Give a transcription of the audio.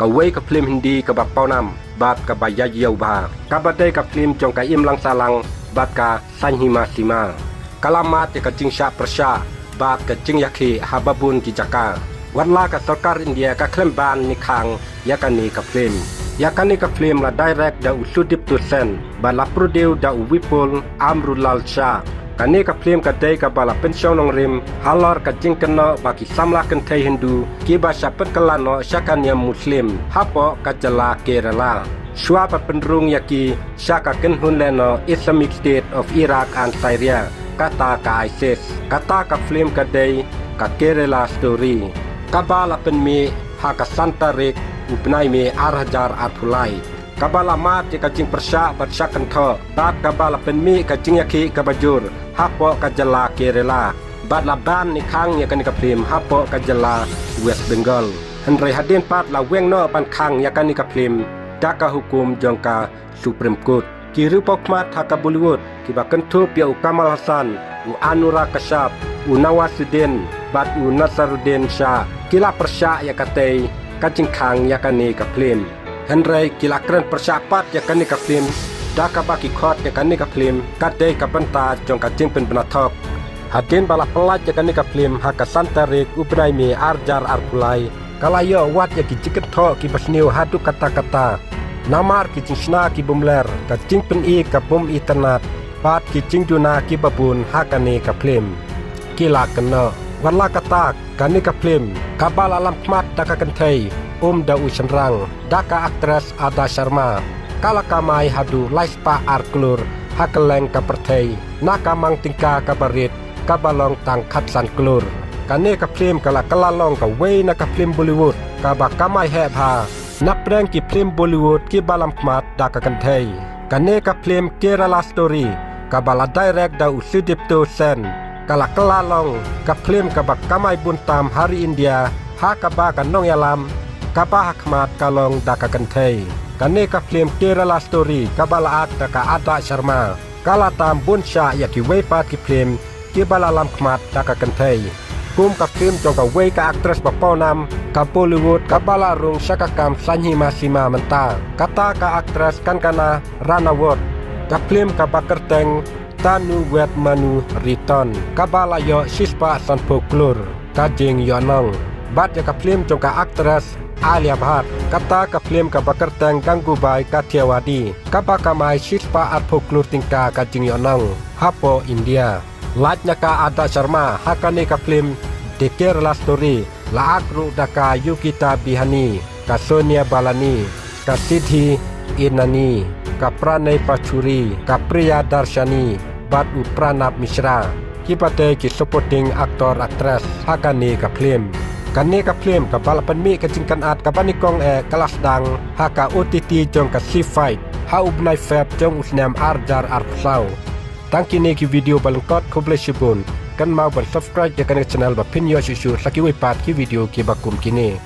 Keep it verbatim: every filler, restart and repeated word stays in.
kawei ka phlim Hindi kaba pawnam bad kaba ïaid ïew bha, kaba dei ka phlim jong ka Imlang Sahlang bad ka Saiñ Hima Sima. Ka la mad ïa ka jingshah pyrshah bad ka jingïakhih ha babun ki jaka. Wat la ka sorkar India ka khlem ban ne khang ïa kane ka phlim, ïa kane ka phlim la direct da u Sudipto Sen bad la produce da u Vipul Amrulal Shah. Kane ka phlim ka dei kaba la pynshong nongrim halor ka jingkynnoh ba ki samla kynthei Hindu kiba shah pynkylla noh sha ka niam Muslim hapoh ka jylla Kerala, shuwa ban pynrung ïa ki sha ka kynhun lehnoh Islamic State of Iraq and Syria, kata ka ISIS. Kata ka phlim ka dei ka Kerala Story, kaba la pynmih ha ka san tarik u bnai May ar hajar arphew lai, kaba la mad ïa ka jingpyrshah bad shah kynthoh bad kaba la pynmih ka jingïakhih kaba jur hapoh ka jylla Kerala, bad la ban ne khang ïa kane ka phlim hapoh ka jylla West Bengal. Hynrei hadien pat la weng noh ban khang ïa kane ka phlim da ka hukum jong ka Supreme Court. Ki riewpawkhmat ha ka Bollywood kiba kynthup ïa u Kamal Hassan, u Anurag Kashyap, u Nawazuddin bad u Naseeruddin Shah ki la pyrshah ïa katei ka jingkhang ïa kane ka phlim. Hynrei ki la kren pyrshah pat ïa kane ka phlim da kaba ki khot ïa kane ka phlim ka dei ka bynta jong ka jingpynbna thok. Hadien ba la pyllait ïa kane ka phlim ha ka san tarik u bnai May ar hajar arphew lai, ka la ïoh wad ïa ki jingkynthoh kiba sniew haduh katta katta. Namar ki jingshna ki bym ler, ka jingpyni ka bym itynnad bad ki jingduna kiba bun ha kane ka phlim. Ki la kynnoh, wat la kata, kane ka phlim kaba la lam khmat da ka kynthei, um da u shynrang, da ka actress Ada Sharma, ka la kamai haduh lai spah ar klur ha kylleng ka pyrthei na ka mang tyngka kaba rit kaba long tang khatsan klur. Kane ka phlim ka la kylla long kawei na ka phlim Bollywood kaba kamai heh bha napdeng ki phlim Bollywood kiba lam khmat da ka kynthei. Kane ka phlim Kerala Story, kaba la direct da u Sudipto Sen, ka la kylla long ka phlim kaba kamai bun tam ha ri India, ha kaba ka nongïalam kaba ha khmat ka long da ka kynthei. Kane ka phlim Kerala Story kaba la act da ka Ada Sharma, ka la tam bun shah ïa kiwei pat ki phlim kiba la lam khmat da ka kynthei, kum ka phlim jong kawei ka actress ba pawnam ka Bollywood kaba la rung sha ka kam Saiñ Hima Sima mynta, kata ka actress Kangana Ranaut. Ka phlim kaba kyrteng Tanu Wed Manu Return, kaba la ïoh shi spah sanphew klur ka jingïohnong. Bad ïa ka phlim jong ka actress Alia Bhatt, kata ka phlim kaba kyrteng Gangubai Kathiawadi, kaba kamai shi spah arphew klur tyngka ka jingïohnong hapoh India. Lait na ka Ada Sharma ha kane ka phlim The Kerala Story, la act ruh da ka Yogita Bihani, ka Sonia Balani, ka Siddhi Inani, ka Pranay Pachuri, ka Priyadarshini bad u Pranab Mishra, kiba dei ki supporting actor actress ha kane ka phlim. Kane ka phlim kaba la pynmih ka jingkynad kaba nyngkong eh ka la sdang ha ka O T T jong ka ZEE Five ha u bnai Feb jong u snem ar hajar arphew saw. Tang kine ki video ba lyngkot, khublei shibun. Kynmaw ban subscribe ïa kane ka channel ba phin ïoh shuh shuh sa kiwei pat ki video kiba kum kine.